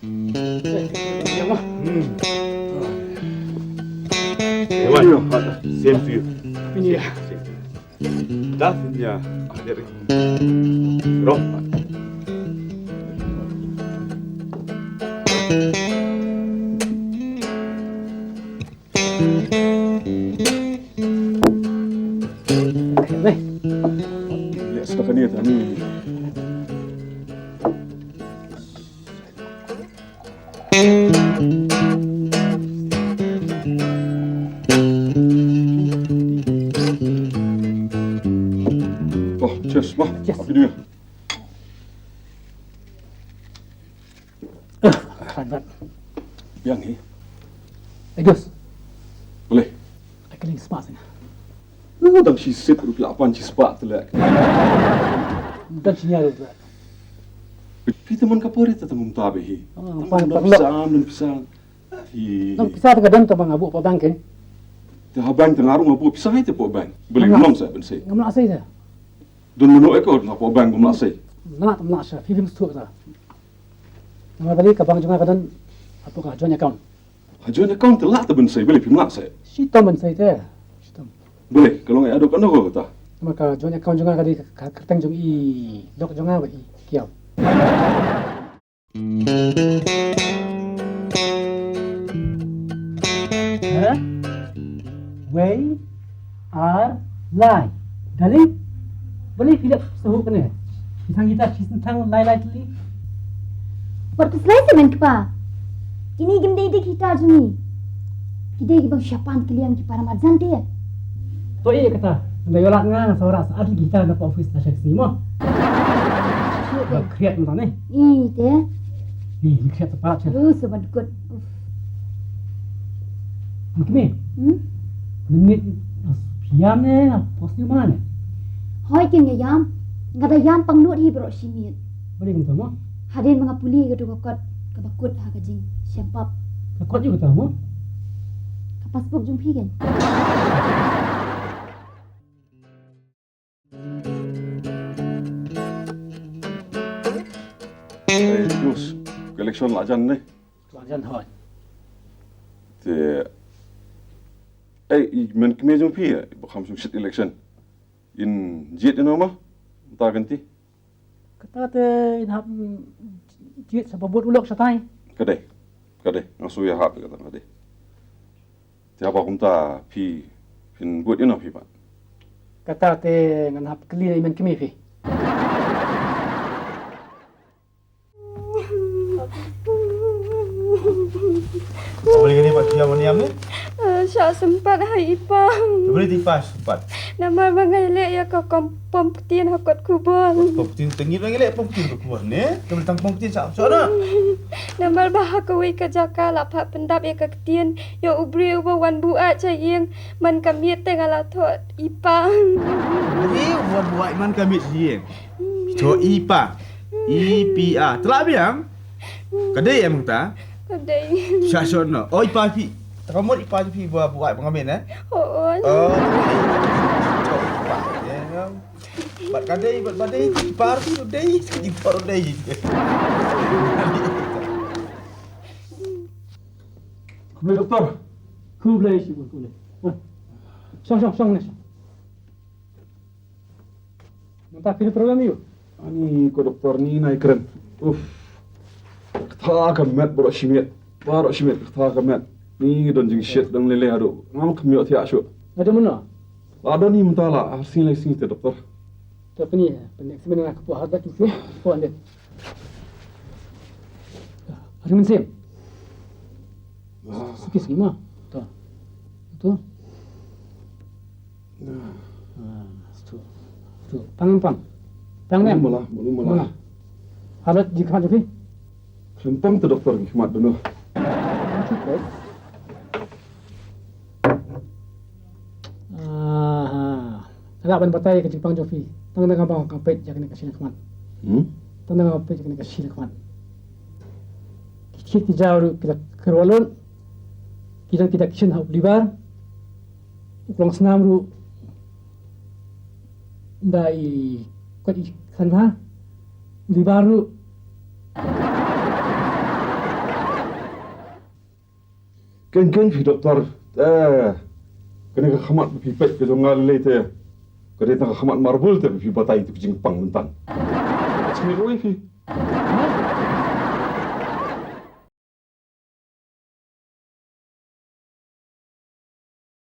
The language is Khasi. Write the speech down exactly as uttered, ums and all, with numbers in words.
Hmm. Same to you. Happy New Year. Same to you. Happy New Year. Rom. Yes, dah kena tadi. Oh, cheers, Bah. Cheers. Happy New Year. Khan khan. Biang hi. Agus. Boleh. Ai kling spa sini. Lu dang shi sip rupiah apan shi spa tu lek. Dan sini ada tu. Pita man kapori ta tangum tabe hi. Tang pan pan pisa, pan pisa. Hi. Nang pisa ta kadan ta bang abu pa bank eh. Ta ha bank ta ngarung abu pisa hi ta pa bank. Boleh ngam sa ben sei. Ngam na sei ta. Don mano ekor na pa bank ngam na sei. Na ta na sa fifim stu ta. Namar bali ka bank jong nga ka don hapoh ka joint account. Ha joint account te lah te ban sei, balei phim lah sei? Shitom ban sei te. Shitom. Balei, ka long ïa dok kano ko kata? Namar ka joint account jong nga ka dei ka kyrteng jong i lok jong nga bad i kiaw. Huh? Wei ar lai. Darling, balei phi leh shuh kane? Ki thang kita ki thang lai lai tylli. Wat phi slai se men kpa. Kini kim dei dei kita juni. Ki dei ki bang shapan kiliang ki para marjan te. To e kata, nda yola nga nga sawara sa adli kita na pa office ta shak sini mo. Ba kriat mo tane. Ni te. Ni ni kriat ta pa cha. Lu so ban kut. Uf. Mkme. Hmm? Minit phiam ne na pos ni mane. Hoi kin ya yam. Nga da yam pang lut hi bro shimit. Bali kum tamo. Hadin manga puli ka tu ka kot ka bakut ha ka jing shempap. Ka kot yu ka tamo. Ka passbook jong phi kan. Hey, Bruce, ka election la jan ne? La jan hoi. Te, eh, i men kmie jong phi, ba kham sum shit election. In jied ino ma, ta ganti. Kata te in hap, mm, jied sa ba bud u lok shatai. Ka dei, ka dei, nga shu ïa hap kata ka dei. Te haba kumta phi, phin bud ïa no phi pat? Kata te ngan hap kylli na i men kmie phi. Boleh kane pat phi ïa mane ïa mane? Eh, shah sympat ha i pa. Boleh ti pa sympat. Namar ba nga ïaleh ïa ka kam pom ktien ha kot khubor. Pom ktien, te ngi ruh ngi leh pom ktien kot khubor ne? Te tang pom ktien sha, sha na. Namar ba ha kawei ka jaka la phah pyndap ïa ka ktien ïa u briew uba wan buaid sha ïing man ka miet te nga la thoh i pa. U briew uba wan buaid man ka miet sha ïing. Thoh i pa. I P A. Te la biang. Ka dei em kata? Ka dei. Sha shon no. Oh, i pa phi. Te ka mut i pa phi ba buaid ba nga mut eh? Oh, oh. Oh. Bad ka dei, bad, bad dei, i pa phi dei, i pa dei. Khublei doktor. Khublei shibun, khublei. Shong, shong, shong ne shong. Mynta phi problem ïa u? Ani ko doktor ni nai kren. Uf. Kata ka met baroh shimet. Baroh shimet kata ka met. Ni don jingshet dang lele haduh. Ngam kham ïoh thiah shuh. Haduh mynno? La don ni mynta la arsien lai sien te doktor. Te pynïa, pynïa examine nga ka pua haduh tu. Pua ande. Hari mynsiem. Suki suki ma. To. To. Ah, stu. Stu. Pang pang. Pang nem. Mala, mala, mala. Halat jingkhmat jingphi? Khlem pang te doktor jingkhmat dano. Aha. Nga lah ban batai ka jingpang jong phi. Tang da nga ba nga peit ïa kane ka shi lakhmat. Hmm? Tang da nga peit ïa kane ka shi lakhmat. Ki khit ki jaw ruh ki la kyrwalun. Ki dang ki da kishin ha u liver. U klong snam ruh. Da i kot i khan ha. U liver ruh. Kein kein phi doktor. Eh, kane ka khmat ba phi peit ka jong nga lei lei te ka dei tang ka khmat marbul te ba phi batai ïa ka jingpang mynta. Sngewthuh ruh ïa phi.